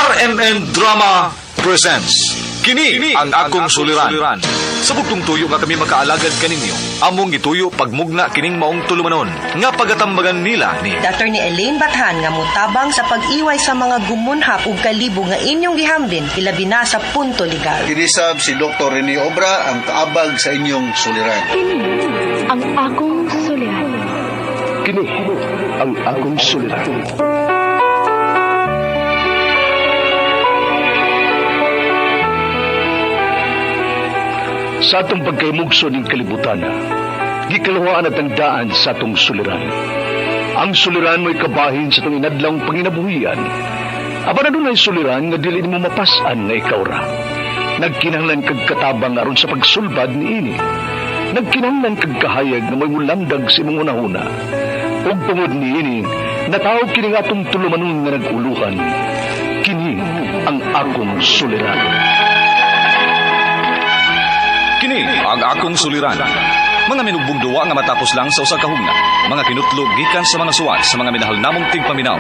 RMN Drama presents Kini ang akong suliran. Sa bugtong tuyo nga kami makaalagad kaninyo, among gituyo pagmugna kining maong tulumanon nga pagatambagan nila ni Attorney Elaine Bathan nga mutabang sa pag-iway sa mga gumunhap ug kalibo nga inyong gihambin ilabi na sa punto legal. Kinisab si Dr. Rene Obra ang kaabag sa inyong suliran. Kini ang akong suliran. Kini ang akong suliran. Sa atong pagkaymugso ning kalibutan, gikaluhaan at ang daan sa atong suliran. Ang suliran mo'y kabahin sa atong inadlang panginabuhian. Apan adunay suliran nga dili nimo mapas-an nga ikaw ra. Nagkinahanglan kag katabang aron sa pagsulbad niini. Nagkinahanglan kag kahayag nga mo'y mulamdag sa imong hunahuna. Ug tungod niini, natawag kini nga atong tulumanon nga nag-uluhan. Kini ang akong suliran. Kini ang akong suliran. Mga minugbong duwa nga matapos lang sa usa ka hugna. Mga kinutlo gikan sa mga suwat sa mga minahal namong tigpaminaw.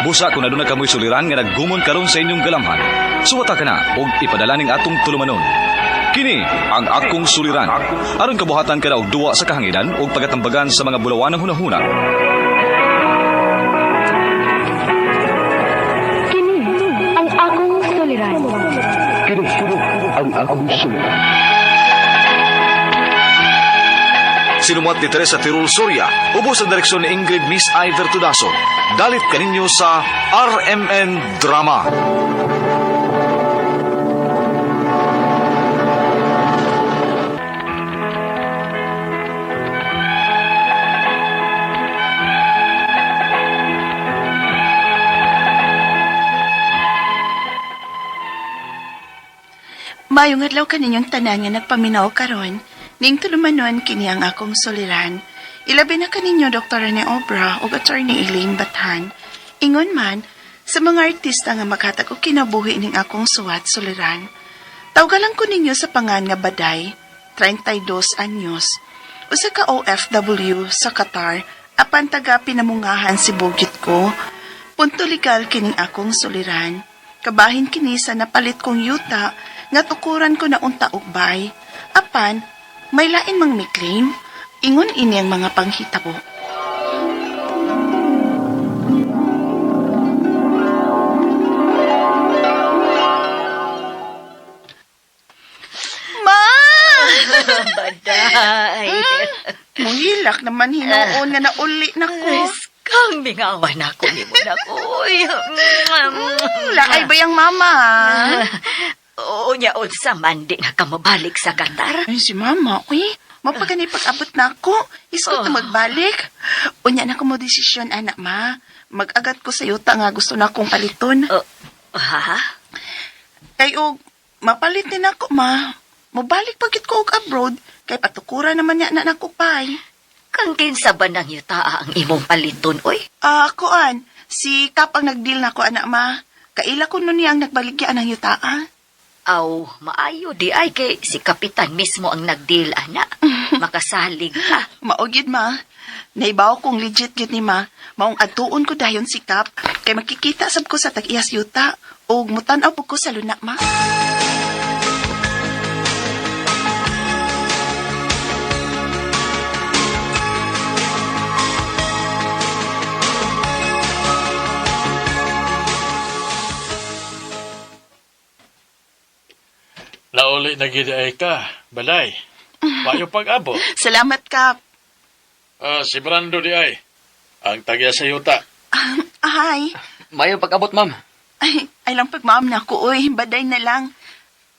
Busa kung aduna kamoy suliran nga naggumon karon sa inyong galamhan. Suwata ka na og ipadala ning atong tulumanon. Kini ang akong suliran. Aron kabuhatan ka na og duwa sa kahanginan ug pagatambagan sa mga bulawanang hunahuna. Kini ang akong suliran. Kini ang akong suliran. Sinumuat ni Teresa Tirul Soria, ubos ang direksyon ni Ingrid Miss Iver Tudaso. Dalit kaninyo sa RMN Drama. Mayong adlaw kaninyong tanan nga nagpaminaw karon. Ning tulumanon kini ang akong suliran. Ilabi na kaninyo Dr. Rene Obra ug Attorney Elaine Bathan. Ingon man sa mga artista nga maghatag og kinabuhi ning akong suwat suliran. Tawgalan ko ninyo sa pangan nga Baday, 32 anyos. Usa ka OFW sa Qatar apan taga pinamungahan si Bugit ko. Punto legal kining akong suliran. Kabahin kini sa napalit kong yuta nga tukuran ko na unta og bay. Apan, may lain mang miklaim. Ingon ini ang mga panghitabo. Ma! Baday. Muhilak naman hinuon nga nauli na ko. Kang mingawan ako ni mo na ko. Laay ba yung mama? Oo niya, unsa man di na ka mabalik sa Qatar. Ay, si mama, uy. Mapagani pag-abot na ako. Isko Oh. na magbalik. Unya na ko mo desisyon, anak ma. Mag-agat ko sa yuta nga gusto na akong paliton. Oh, ha? Kay og mapalit din ako, ma. Mobalik pagit ko og abroad. Kay patukura naman niya na nakupay. Kang kinsa ba ng yuta ang imong paliton, oy? Ah, kuan. Si Kap ang nag-deal na ko, anak ma. Kaila ko nun niya ang nagbaligya ng yuta, ah. Aw, maayo di ay kay si kapitan mismo ang nagdeal, ana. Makasalig ka. Maugid ma. Naibaw kong legit gyud ni ma. Maong adtuon ko dayon si Kap kay makikita sab ko sa tag-iyas yuta ug mutan-aw pud ko sa luna ma. Nauli na gid ay ka, balay. Mayo pag-abo. Salamat Kap. Ah, si Brando di ay. Ang tagya sa yuta. Hi. Mayo pag-abot, ma'am. Ay, ay lang pagmaam na ako oy, baday na lang.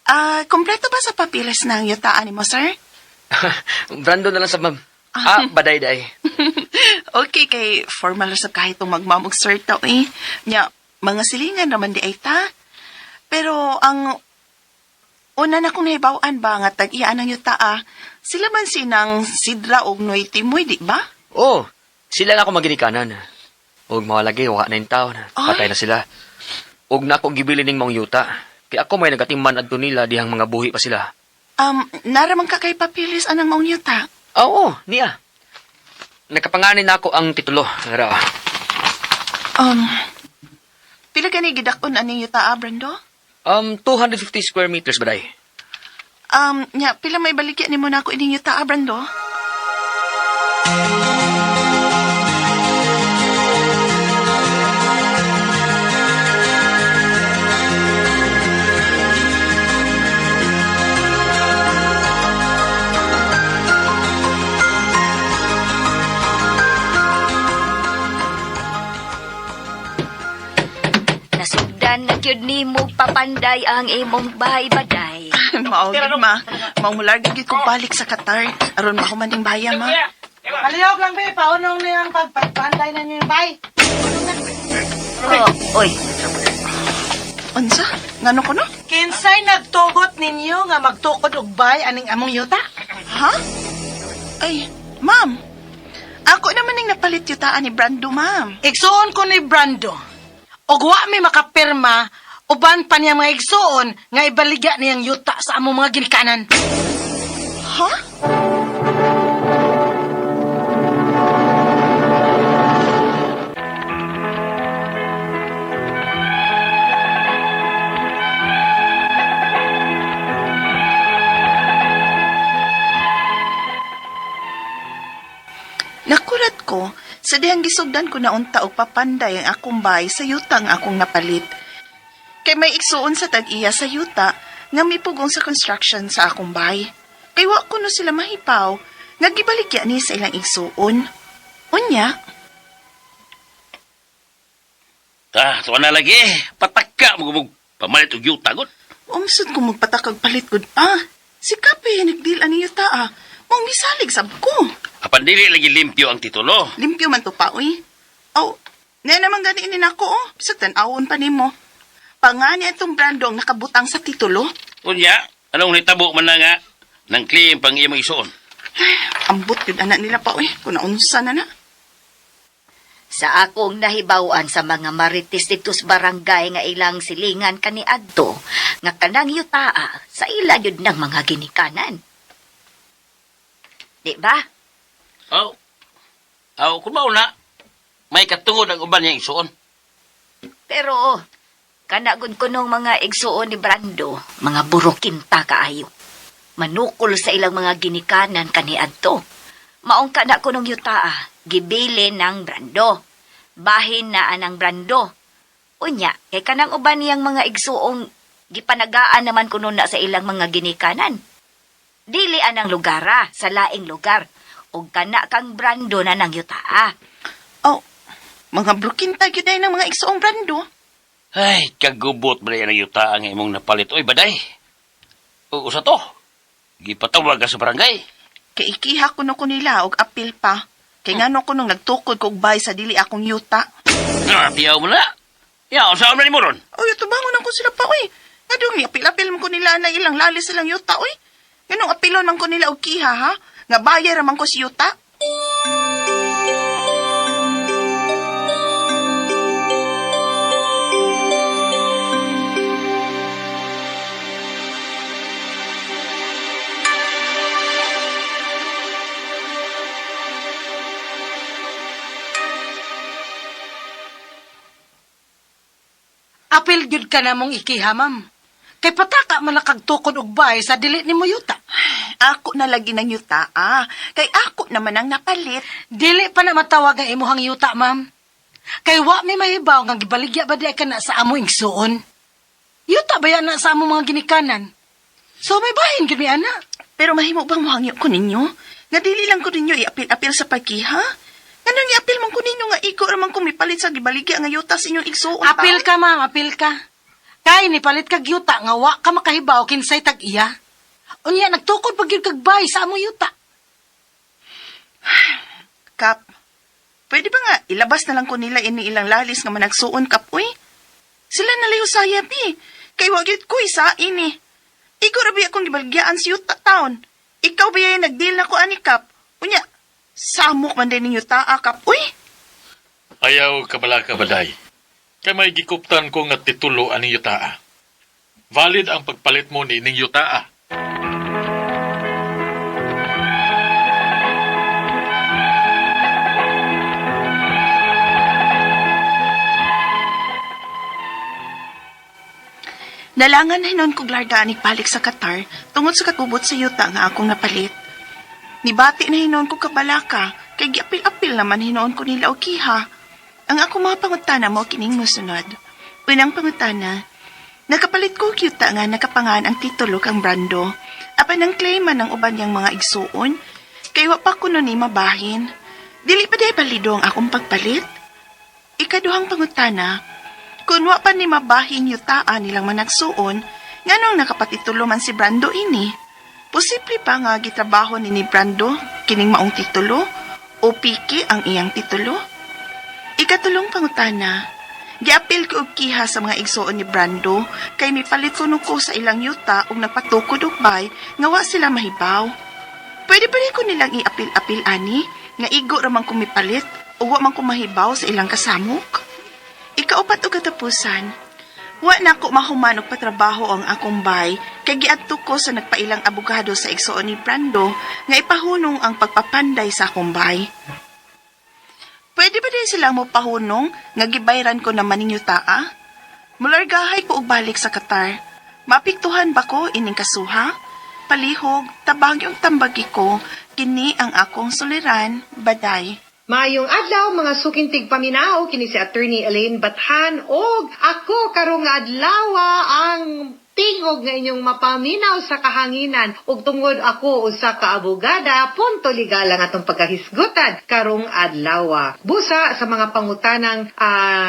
Ah, kompleto ba sa papiles ng yutaan nimo, sir? Brando na lang sa ma'am. Ah, baday day. Okay, kay formal ra sa kahit tong magma'am og sir ta eh. Nya, mga silingan naman di ay ta. Pero ang una na kong nahibaw-an ba nga tag-iyaan ang yuta ah, sila man sinang Sidra og Noy Timoy, di ba? Oh, sila nga ako maginikanan. Ug mawalagi, wa na yung taon. Patay na sila. Ug nako gibili ning maong yuta. Kaya ako may nagatiman adto nila dihang mga buhi pa sila. Naraman ka kay papilis anang maong yuta. Ah, Oo, niya. Nakapanganin na ako ang titulo. Ra. Pila Pila gani gidakon aning yuta, Brando? 250 square meters baday. Nya, pila may baligya nimo na ako ining yuta, Brando? Nasugdan na gyud nimo papanday ang imong bahay baday. Mao gid ma. Maumularga gyud kong balik sa Qatar aron mahuman ning baya ma. Palihog lang, be. Paunong na yung pagpanday na niyo yung bay. Oh, oy, Unsa? Ngano ko no? Kinsay nagtugot ninyo nga magtukod og bay aning among yuta? Ha? Ay, ma'am. Ako naman ning napalit yutaan ni Brando, ma'am. Igsuon ko ni Brando. Og wa mi makapirma uban pa niya mga igsuon nga ibaligya niyang yuta sa among mga ginikanan. Ha? Nakurat ko, sa dihang gisugdan ko na unta og papanday ang akong bahay sa yuta ang akong napalit. Kay may igsuon sa tag-iya sa yuta nga mipugong sa construction sa akong bahay. Kay wa ko no sila mahipaw nga gibaligya ni sa ilang igsuon. Unya, Ah, tuwa na lagi. Pataka mo gumug pamalit og yuta gud. umsod ko magpatakag palit gud pa. Si Kape nagdeal ani yuta ah. Maong misalig sab ko. Apan dili lagi limpyo ang titulo. Limpyo man to pa, uy. Aw, na naman gani ini nako oh. Bisag tan-awon pa nimo. Pangani itong Brando ang nakabutang sa titulo. Unya, anong nitabo man na nga nang claim pang imong isuon? Ambot yun anak nila pa, uy. Kung naunsa na na. Sa akong nahibaw-an sa mga marites dito sa barangay nga ilang silingan kaniadto nga kanang yutaa sa ila yun ng mga ginikanan. Di ba? Aw. Aw, kung mao na, may katungod ang uban niyang isuon. Pero kana gud kunong mga igsuon ni Brando, mga burukinta kaayo. Manukol sa ilang mga ginikanan kaniadto. Maong kana kunong yutaa, gibili ng Brando. Bahin na anang Brando. Unya, kay kanang uban niyang mga igsuong gipanagaan naman kuno na sa ilang mga ginikanan. Dili anang lugara sa laing lugar ug kana kang Brando na nang yutaa. Oh, mga brukinta gyud ay ng mga igsuong Brando. Ay, kagubot ba ang yuta ang imong napalit? Oy, baday. O, usa to. Gipatawag ka sa barangay. Kay ikiha ko no ko nila og apil pa. Kay ngano ko nung nagtukod ko og bay sa dili akong yuta. Ah, tiyaw mo na. Ya, usaon na ni mo ron. Oy, tubangon ako sila pa, oy. Ngadong apil-apil man ko nila na ilang lali silang yuta, oy. Nganong apilon man ko nila og kiha, ha? Nga bayar man ko si yuta. Apil gyud ka na mong ikiha, ma'am. Kay pataka man lang kag tukod og bay sa dili nimo yuta. Ako na lagi ng yuta, ah. Kay ako naman ang napalit. Dili pa na matawag ang imuhang yuta, ma'am. Kay wa mi mahibaw nga gibaligya ba di ka na sa amo igsuon. Yuta ba yan na sa amo mga ginikanan? So may bahin gyud mi ana. Pero mahimo bang mohangyo ko ninyo? Nga dili lang ko ninyo iapil-apil sa pagkiha? Nganong iapil man ko ninyo nga iko raman kong mipalit sa gibaligya nga yuta sa inyong igsuon pa? Apil ka, ma'am, apil ka. Kay ni palit kag yuta nga wa ka makahibaw kinsay tag iya. Unya nagtukod pag gyud kag bay sa amo yuta. Kap, pwede ba nga ilabas na lang ko nila ini ilang lalis nga managsuon, Kap, uy? Sila na layo saya, bi. Kay wag yun ko isa ini. Ikaw rabi akong gibalyaan si Yuta Town. Ikaw ba yung nag-deal na ko ani, Kap? Unya, samok man din ninyo taa, Kap, uy. Ayaw kabala ka baday. Kay may gikuptan ko nga titulo aning yutaa. Valid ang pagpalit mo ni ining yutaa. Nalangan hinon kog larga anig balik sa Qatar tungod sa kagubot sa yuta nga akong napalit. Nibati na hinon ko kabalaka kay giapil-apil naman hinon ko nila og kiha. Ang ako mga pangutana mo kining mosunod. Unang pangutana, nakapalit ko og yuta nga nakapangan ang titulo kang Brando. Apan ang claim man ng uban niyang mga igsuon, kay wa pa kuno ni mabahin. Dili pa diay balido ang akong pagpalit? Ikaduhang pangutana, kung wa pa ni mabahin yutaan nilang managsuon, nganong nakapatitulo man si Brando ini? Posible pa nga gitrabaho ni Brando kining maong titulo o piki ang iyang titulo? Ikatulong pangutana, giapil ko og kiha sa mga igsuon ni Brando kay mipalit kuno ko sa ilang yuta ug nagpatukod og bay nga wa sila mahibaw. Pwede pa rin ko nilang iapil-apil ani nga igo ra man kong mipalit ug wa man ko mahibaw sa ilang kasamok. Ikaupat og katapusan, wa na ko mahuman og patrabaho ang akong bay kay giadto ko sa nagpailang abogado sa igsuon ni Brando nga ipahunong ang pagpapanday sa akong bay. Pwede ba din silang mopahunong nga gibayran ko naman ninyo taa? Mulargahay ko og balik sa Qatar. Maapektuhan ba ko ining kasuha? Palihog, tabang yung tambagi ko, kini ang akong suliran, Baday. Maayong adlaw, mga suking tigpaminaw, kini si Attorney Elaine Bathan og ako karong adlaw ang tingog nga inyong mapaminaw sa kahanginan ug tungod ako usa ka abogada, punto legal ang atong pagkahisgutan karong adlaw. Busa sa mga pangutanang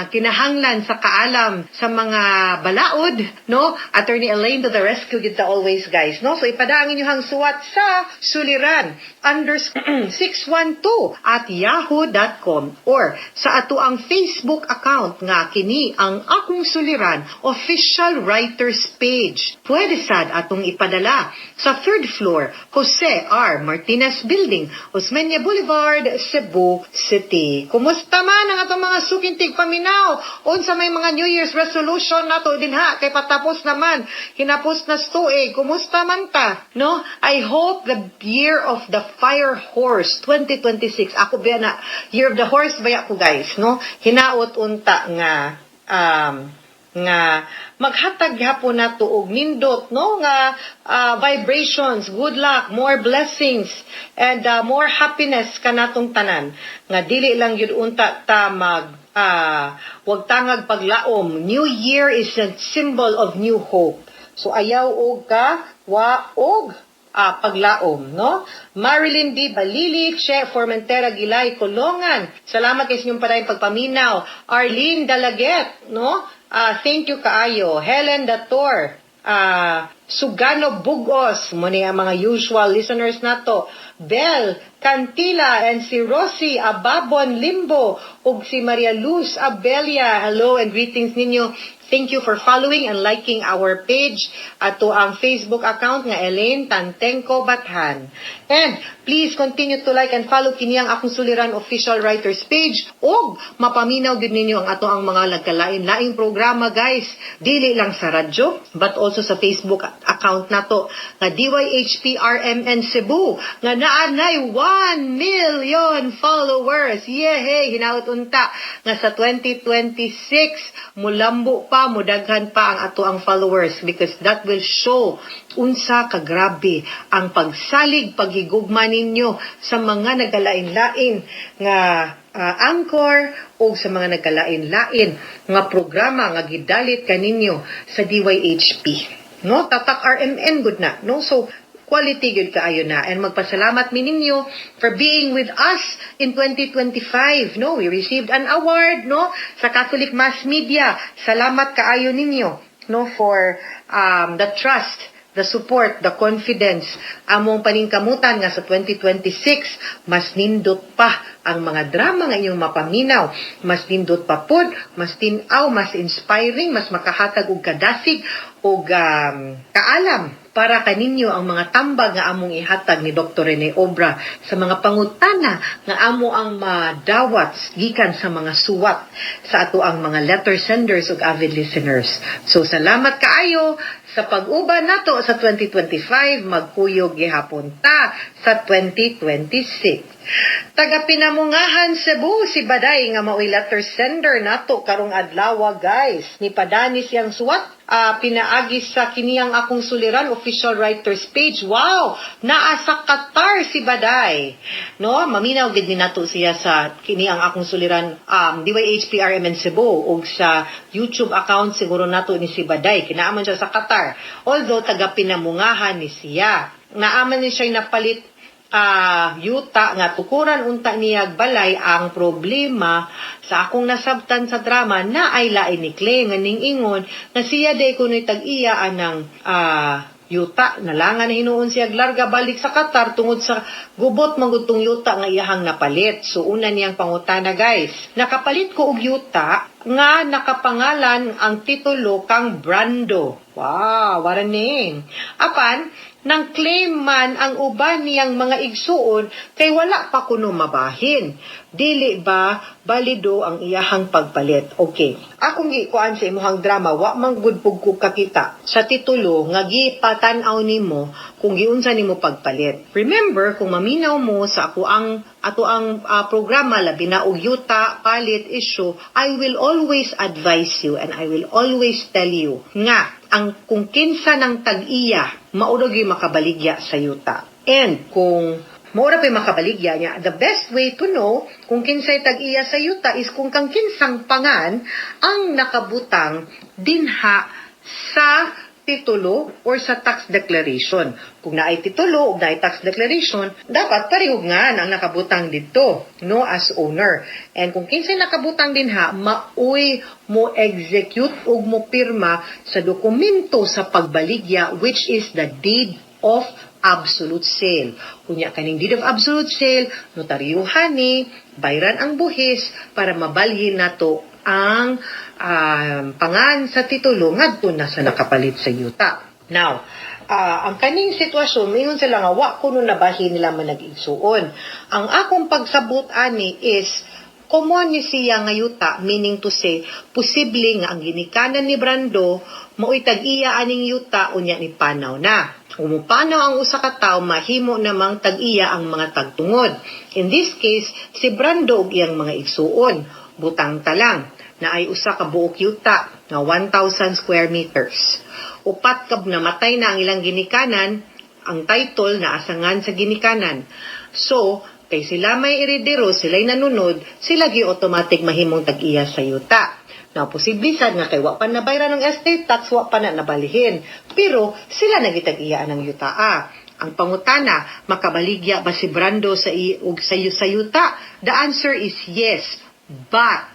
kinahanglan sa kaalam sa mga balaod, no? Attorney Elaine to the rescue gid ta always, guys, no? So ipada ang inyong suwat sa suliran_612@yahoo.com or sa ato ang Facebook account nga kini ang Akong Suliran Official Writers Page. Pwede sad atong ipadala sa third floor, Jose R. Martinez Building, Osmeña Boulevard, Cebu City. Kumusta man ang atong mga suking tigpaminaw? Unsa may mga New Year's resolution nato dinha kay patapos naman, hinapos na tuig? Kumusta man ta? No? I hope the Year of the Fire Horse 2026. Ako ba na Year of the Horse ba ko, guys, no? Hinaot unta nga maghatag gihapon nato og nindot, no, nga vibrations, good luck, more blessings and more happiness kanatong tanan, nga dili lang gyud unta ta mag wag tangag paglaom. New Year is a symbol of new hope, so ayaw og ka wa og paglaom, no? Marilyn D. Balili, Che Formentera Gilay, Kolongan. Salamat kay sa inyong padayong pagpaminaw. Arlene Dalaget, no? Thank you kaayo. Helen Dator, Sugano Bugos, mo ni ang mga usual listeners nato. Bel Cantila and si Rosie Ababon Limbo ug si Maria Luz Abelia. Hello and greetings ninyo. Thank you for following and liking our page ato ang Facebook account nga Elaine Tantengco Bathan. And please continue to like and follow kini ang Akong Suliran Official Writers Page ug mapaminaw gid ninyo ang ato ang mga nagkalain-laing programa, guys. Dili lang sa radyo but also sa Facebook account nato nga DYHPRMN Cebu nga naa nay 1 million followers. Yehey! Hinaot unta nga sa 2026 mulambo pa, mudaghan pa ang ato ang followers because that will show unsa kagrabe ang pagsalig, paghigugma ninyo sa mga nagkalain-lain nga anchor o sa mga nagkalain-lain nga programa nga gidalit kaninyo sa DYHP. No? Tatak RMN gud na, no? So quality gyud kaayo na and magpasalamat mi ninyo for being with us in 2025, no? We received an award, no, sa Catholic Mass Media. Salamat kaayo ninyo, no, for the trust, the support, the confidence. Among paningkamutan nga sa 2026, mas nindot pa ang mga drama nga inyong mapaminaw, mas nindot pa pod, mas tin-aw, mas inspiring, mas makahatag og kadasig og kaalam para kaninyo ang mga tambag nga among ihatag ni Dr. Rene Obra sa mga pangutana nga amo ang madawat gikan sa mga suwat sa ato ang mga letter senders ug avid listeners. So salamat kaayo sa pag-uban nato sa 2025, magkuyog gihapon ta sa 2026. Taga Pinamungahan, Cebu, si Baday nga maoy letter sender nato karong adlaw, guys. Ni padani siyang suwat pinaagi sa kiniyang Akong Suliran official writers page. Wow! Naa sa Qatar si Baday. No, maminaw gid ni nato siya sa kiniyang Akong Suliran DYHPRMN Cebu ug sa YouTube account siguro nato ni si Baday. Kinaaman siya sa Qatar. Although taga Pinamungahan ni siya. Naaman ni siya napalit yuta nga tukuran unta niya balay. Ang problema sa akong nasabtan sa drama na ay lain ni Clay nga ning ingon na siya day kuno'y tag-iya anang yuta, nalangan na hinuon siya larga balik sa Qatar tungod sa gubot man gud tong yuta nga iyahang napalit. So una niyang pangutana, guys, nakapalit ko og yuta nga nakapangalan ang titulo kang Brando. Wow, what a name. Apan nang claim man ang uban niyang mga igsuon kay wala pa kuno mabahin. Dili ba balido ang iyahang pagpalit? Okay. Akong gikuan sa imuhang drama, wa man gud pug ko kakita sa titulo nga gipatan-aw nimo kung giunsa nimo pagpalit. Remember, kung maminaw mo sa ako ang ato ang programa, labi na og yuta palit issue, I will always advise you and I will always tell you nga ang kung kinsa ng tag-iya, mao ra gyud makabaligya sa yuta. And kung mao ra pa'y makabaligya niya, the best way to know kung kinsay tag-iya sa yuta is kung kang kinsang pangan ang nakabutang dinha sa titulo or sa tax declaration. Kung naay titulo o naay tax declaration, dapat pareho nga ang nakabutang dito, no, as owner. And kung kinsay nakabutang dinha, maoy mo execute ug mo pirma sa dokumento sa pagbaligya, which is the deed of absolute sale. Kunya kaning deed of absolute sale, notaryuhan ni, bayran ang buhis para mabalhin nato ang pangan sa titulo ngadto na sa nakapalit sa yuta. Now, ang kaning sitwasyon, mingon sila nga wa kuno nabahin nila man nag-igsuon. Ang akong pagsabot ani is common ni siya nga yuta, meaning to say, posible nga ang ginikanan ni Brando mao'y tag-iya aning yuta, unya ni panaw na. Kung mupanaw ang usa ka tawo, mahimo namang tag-iya ang mga tagtungod. In this case, si Brando ug iyang mga igsuon. Butang talang na ay usa ka buok yuta nga 1,000 square meters. Upat ka namatay na ang ilang ginikanan, ang title na asangan sa ginikanan. So, kay sila may eredero, sila'y nanunod, sila gi automatic mahimong tag-iya sa yuta. Now, posible sad nga kay wa pa nabayran ng estate tax, wa pa na nabalihin. Pero sila nagitag-iya ng yuta. Ang pangutana, makabaligya ba si Brando sa i- og sa yuta? The answer is yes. But,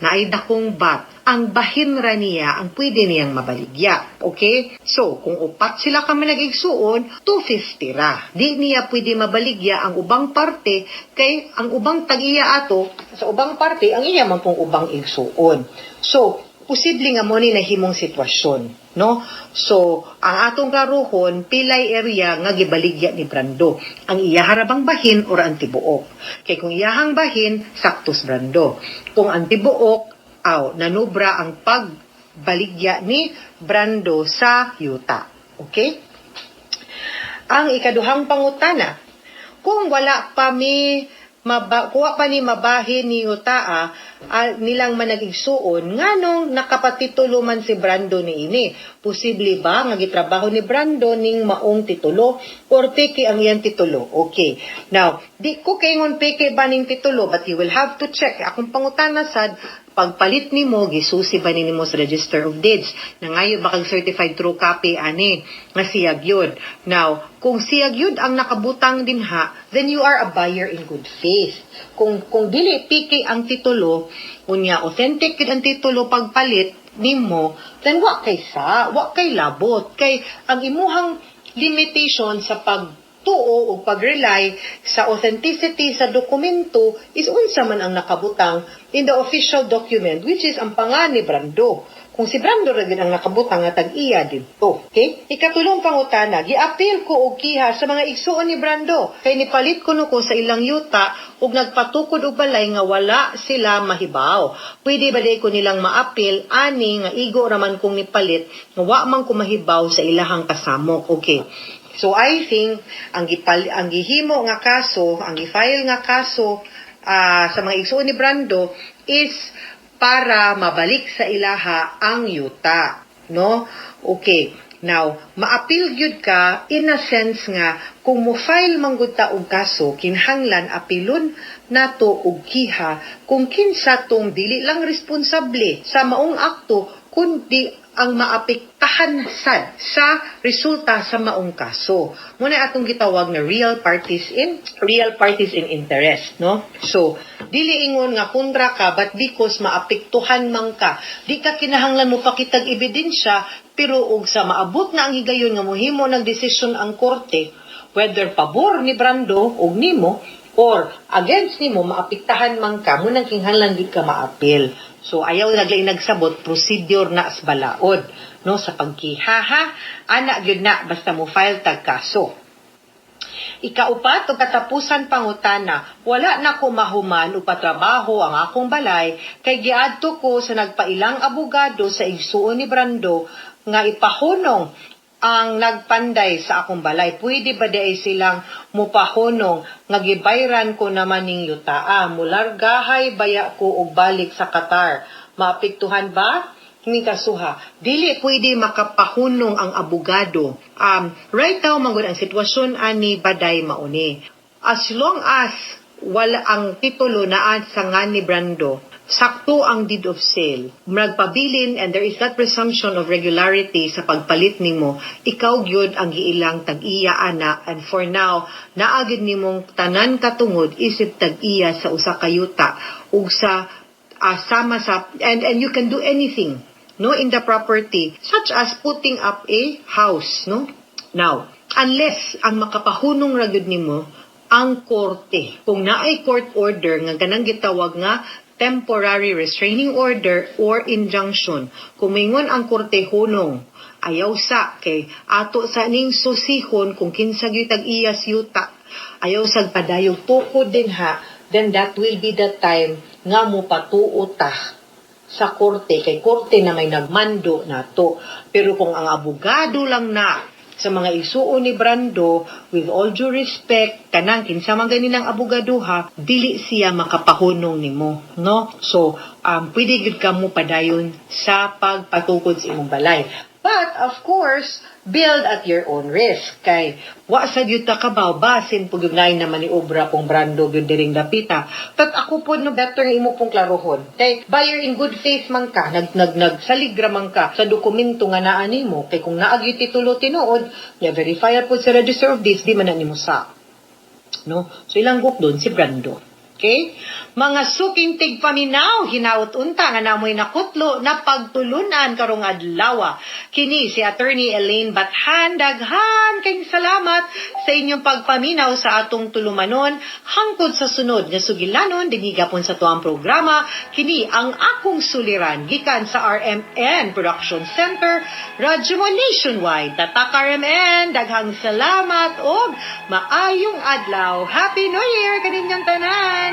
naay dakong but, ang bahin ra niya ang pwede niyang mabaligya. Okay? So, kung upat sila kami nag-igsuon, 250 ra. Di niya pwede mabaligya ang ubang parte kay ang ubang tag-iya ato, sa ubang parte, ang iya man pong ubang igsuon. So, posible nga mo ni nahimong sitwasyon, no? So, ang atong klarohon, pilay area nga gibaligya ni Brando. Ang iya rabang bahin or ang tibuok? Kay kung iyahang bahin, saktos Brando. Kung ang tibuok, aw, nanubra ang pagbaligya ni Brando sa yuta. Okay? Ang ikaduhang pangutana, kung wala pa mi maba, kuha pa ni mabahin ni yutaa nilang manag-igsuon, nganong nakapatitulo man si Brando ni ini? Posible ba nga gitrabaho ni Brando ning maong titulo or peke ang iyang titulo? Okay. Now, di ko kaingon peke ba ning titulo, but you will have to check. Akong pangutana sad, pagpalit nimo, gisusi ba nimo sa Register of Deeds? Nangayo ba kag certified true copy ani nga siyag yun? Now, kung siyag yun ang nakabutang dinha, then you are a buyer in good faith. Kung dili peke ang titulo, unya authentic gyud ang titulo pagpalit nimo, then wa kay sa, wa kay labot kay ang imuhang limitation sa pag tuo o pag-rely sa authenticity sa dokumento is unsa man ang nakabutang in the official document, which is ang pangan ni Brando. kung si Brando ra gyud ang nakabutang nga tag-iya didto. Okay? Ikatulong pangutana, giapil ko og kiha sa mga igsuon ni Brando kay nipalit kuno ko sa ilang yuta ug nagpatukod og balay nga wala sila mahibaw. Pwede ba di ko nilang maapil ani nga igo raman kong nipalit nga wa man ko mahibaw sa ilahang kasamok? Okay. So I think ang gihimo nga kaso, ang gi-file nga kaso sa mga igsuon ni Brando is para mabalik sa ilaha ang yuta, no? Okay. Now, maapil gyud ka in a sense nga kung mo file man gud ta og kaso, kinahanglan apilon nato og kiha kung kinsa tong dili lang responsable sa maong akto kundi ang maapektahan sad sa resulta sa maong kaso. Muna atong gitawag na real parties in interest, no? So, dili ingon nga kontra ka, but because maapektuhan man ka, di ka kinahanglan mo pakitag ebidensya, pero og sa maabot na ang higayon nga mohimo ng desisyon ang korte, whether pabor ni Brando og nimo or against nimo, maapektahan man ka, mo nang kinahanglan gid ka maapil. So ayaw naglain nagsabot procedure na sa balaod, no, sa pagkihaha ana gyud na basta mo file tag kaso. Ikaupat o katapusan pangutana, wala na ko mahuman o patrabaho ang akong balay kay giadto ko sa nagpailang abogado sa igsuon ni Brando nga ipahunong ang nagpanday sa akong balay. Pwede ba di ay silang mupahunong nga gibayran ko naman ning yutaa? Mulargahay baya ko og balik sa Qatar? Maapektuhan ba ni kasuha? Dili pwede makapahunong ang abogado. Right now, manggod ang sitwasyon ani baday mauni. As long as wala ang titulo naa sa nga ni Brando, sakto ang deed of sale, nagpabilin and there is that presumption of regularity sa pagpalit nimo, ikaw gyud ang giilang tag-iya ana, and for now, naa gyud nimong tanan katungod isip tag-iya sa usa ka yuta ug sa sama sa and you can do anything, no, in the property, such as putting up a house, no? Now, unless ang makapahunong ra gyud nimo ang korte, kung naay court order nga ganang gitawag nga temporary restraining order or injunction, kung mingon ang korte hunong, ayaw sa kay ato sa ning susihon kung kinsa gyud tag-iya sa yuta, ayaw sag padayog tukod din ha, then that will be the time nga mo patuo ta sa korte kay korte na may nagmando nato. Pero kung ang abogado lang na sa mga igsuon ni Brando, with all due respect, kanang kinsa man gani ng abogado ha, dili siya makapahunong nimo, no? So, pwede gyud ka mo padayon sa pagpatukod sa imong balay. But, of course, build at your own risk. Kay, wa sa gyud ta kabaw, basin po gyud na maniobra pong Brando gyud diring dapita. But ako po, no, better nga imo pong klarohon. Kay, buyer in good faith man ka, nag, nag, nagsalig ra man ka sa dokumento nga naa nimo. Kay kung naa gyud titulo tinuod, ya verify po sa Register of Deeds, di man na nimo sa. No? So ilang doon si Brando. Okay? Mga suking tigpaminaw, hinaut unta nga namoy nakutlo na pagtulunan karong adlaw. Kini si Attorney Elaine Bathan, daghan kayong salamat sa inyong pagpaminaw sa atong tulumanon hangtod sa sunod nga sugilanon dinhi gapon sa tuang programa, kini ang Akong Suliran gikan sa RMN Production Center, Radyo Mo Nationwide. Tatak RMN, daghang salamat og maayong adlaw. Happy New Year kaninyong tanan.